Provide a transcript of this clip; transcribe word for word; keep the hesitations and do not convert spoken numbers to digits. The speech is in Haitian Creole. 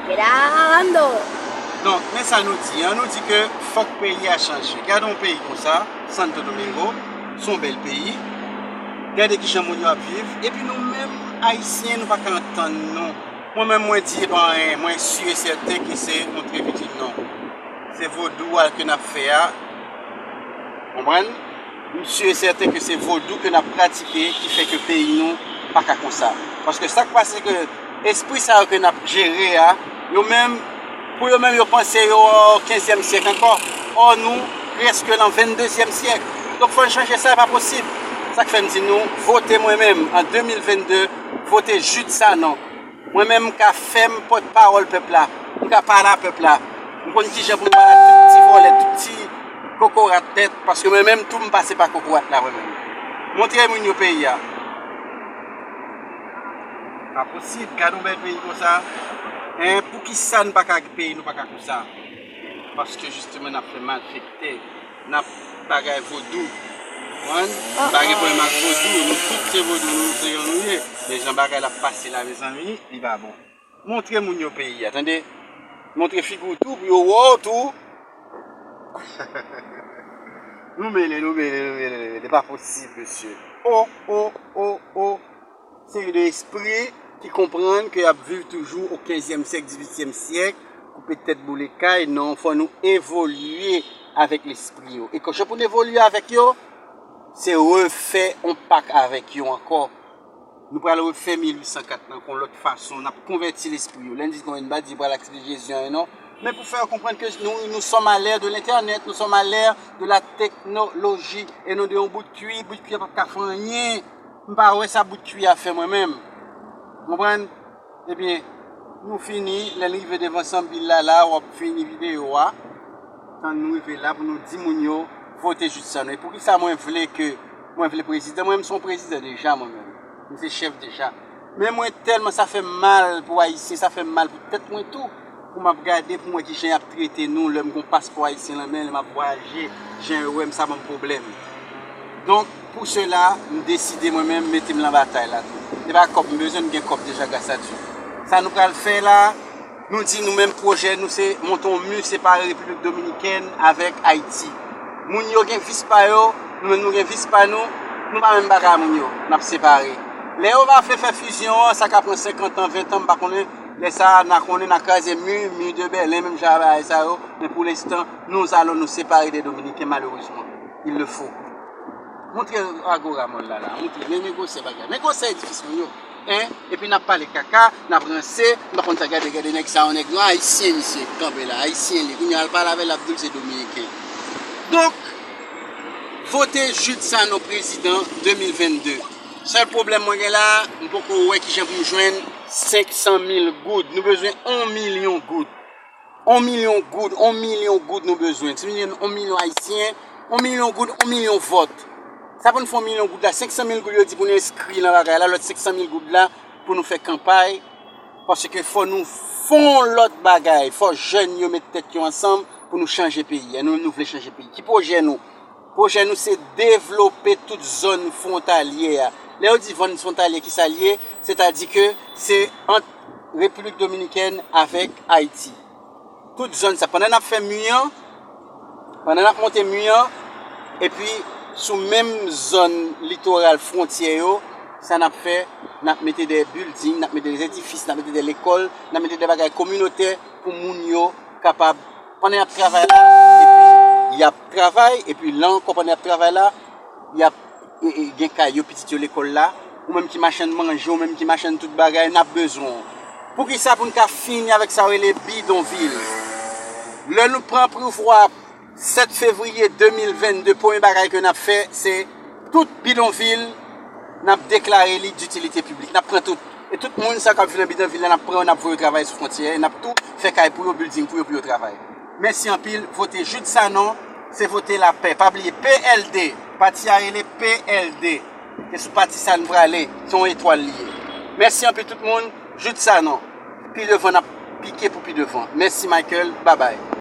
Grabando. Donk, men sa nou di, an nou di ke fòk peyi a chanje. Gade yon peyi konsa, Santo Domingo, se yon bèl peyi. Gade kijan moun yo ap viv. Epi nou menm, Ayisyen, nou pa ka antann nou. Mwen menm, mwen di, e pa anyen, mwen si e sèten ke se yon treviti non. Se vodou a ke n ap fè a. Konprann? M si e sèten ke se vodou ke n ap pratike ki fè ke peyi nou pa ka konsa. Paske sa k pase ke espri sa yo ke n ap jere a, yo menm, pou yo menm yo panse yo o kenzyèm syèk ankò. Ò nou prèske nan venndezyèm syèk. Donk fò n chanje sa, e pa posib. Sa k fè m di nou, vote mwen menm an de mil vennde, vote Jude Sanon. Mwen menm m ka fè m pòtpawòl pèp la. M ka pale a pèp la. M konn kijan pou m pale a tout ti vòlè, tout ti kokorat tèt, paske mwen menm tou m pase pa kokorat la mwen menm. Montre moun yo peyi a. Pa posib, gade yon bèl peyi konsa. Hein, poukisa n pa ka peyi nou pa ka konsa? Paske jisteman n ap fè malfektè, n ap bagay vodou. Konprann? M pa gen pwoblèm ak vodou, nou tout se vodou, nou se yon nou ye. Men jan bagay la ap pase la, mezanmi, li pa bon. Montre moun yo peyi a, tande. Montre figi w tou, pou yo wè w tou. Nou mele, nou mele, nou mele, nou mele. Se pa posib, mesye. O, o, o, o. Seri de espri ki konprann ke y ap viv toujou o kenzyèm syèk, dizuityèm syèk, koupe tèt boule kay. Non, fò nou evolye avèk lespri yo. E kòman pou n evolye avèk yo? Se refè yon pak avèk yo ankò. Nou pral refè mil uit san kat lan kon lòt fason. N ap konvèti lespri yo. Lè n di konvèti, n pa di pral aksepte Jezi anyen non. Men pou fè yo konprann ke nou, nous sommes à l'ère de l'internet, nous sommes à l'ère de la technologie, e non de yon bout kwi, bout kwi a p ap ka fè anyen. M pa wè sa bout kwi a fè mwen menm. Konprann? Ebyen, nou fini, lè n rive devan Sanbil la, la, w ap fini videyo a. Tann nou rive la pou nou di moun yo vote Jude Sanon. E poukisa mwen vle ke, mwen vle prezidan? Mwen menm se yon prezidan deja, mwen menm. M se chèf deja. Men mwen tèlman sa fè m mal pou Ayisyen, sa fè m mal pou tèt mwen tou. Pou m ap gade, pou m wè kijan y ap trete nou, lè m gon paspò ayisyen nan men, lè m ap vwayaje, jan yo wè m, sa ban m pwoblèm. Donk, pou sela, m deside mwen menm mete m lan batay la tou. E pa kòb m bezwen, m gen kòb deja, gras a Dye. Sa nou pral fè la, nou di nou menm pwojè nou se monte yon mi separe Repiblik Dominikèn avèk Ayiti. Moun yo gen vis pa yo, nou menm nou gen vis pa nou, nou pa menm bagay moun yo, n ap separe. Lè yo va fè, fè fizyon an, sa ka pran senkant an, ven tan, m pa konnen, lè sa a, n a konnen n a kraze mi, mi de Bèlen, menm jan a bagay sa yo, men pou lenstan, nous allons nous séparer des Dominicains, malheureusement. Il le faut. Montre Agora Mall la, la. Montre, men, men gwosè bagay. Men gwosè edifis nou yo. Hein? Epi n ap pale kaka, n ap ranse, m pa konn sa, gade, gade nèg sa, yon nèg non, ayisyen misye, kanpe la, ayisyen li. Kounye a al pale avè l, l ap di l se dominiken. Donk, vote Jude Sanon prezidan de mil vennde. Sèl pwoblèm mwen gen la, m poko wè kijan pou m jwenn senk san mil goud. Nou bezwen yon milyon goud. On milyon goud, on milyon goud nou bezwen. Si nou jwenn on milyon ayisyen, on milyon goud, on milyon vòt. Sa pou n fè on milyon goud la, senk san mil goud yo di pou n enskri nan bagay la, lòt senk san mil goud la pou nou fè kanpay. Paske fò nou fè on lòt bagay, fò jèn yo met tèt yo ansanm pou nou chanje peyi a. Nou, nou vle chanje peyi. Ki pwojè nou? Pwojè nou se devlope tout zòn fwontalyè a. Lè yo di zòn fwontalyè, kisa l ye? Sètadi ke se ant Repiblik Dominikèn avèk Ayiti. Tout zòn sa, pandan n ap fè mi an, pandan n ap monte mi an, epi sou menm zòn litoral fwontyè yo, sa n ap fè, n ap mete de bilding, n ap mete de edifis, n ap mete de lekòl, n ap mete de bagay kominotè pou moun yo kapab, pandan y ap travay la, epi y ap travay, epi la ankò pandan y ap travay la, y ap e, e, gen kay yo, pitit yo lekòl la, ou menm ki machann manje, ou menm ki machann tout bagay, n ap bezwen w. Poukisa pou n ka fini avèk sa yo rele bidonvil? Lè nou pran pouvwa sèt fevriye de mil vennde, premye bagay ke n ap fè, se tout bidonvil, n ap deklare li ditilite piblik. N ap pran tout. E tout moun sa k ap viv nan bidonvil la, n ap pran yo, n ap voye yo travay sou fwontyè, e n ap tou fè kay pou yo, bilding pou yo, pou yo travay. Mèsi anpil. Vote Jude Sanon, se vote lapè. Pa bliye, P L D, pati a rele P L D. Se sou pati sa n prale, se yon etwal li ye. Mèsi anpil tout moun. Jude Sanon, pi devan n ap pike pou pi devan. Mèsi Michael, babay.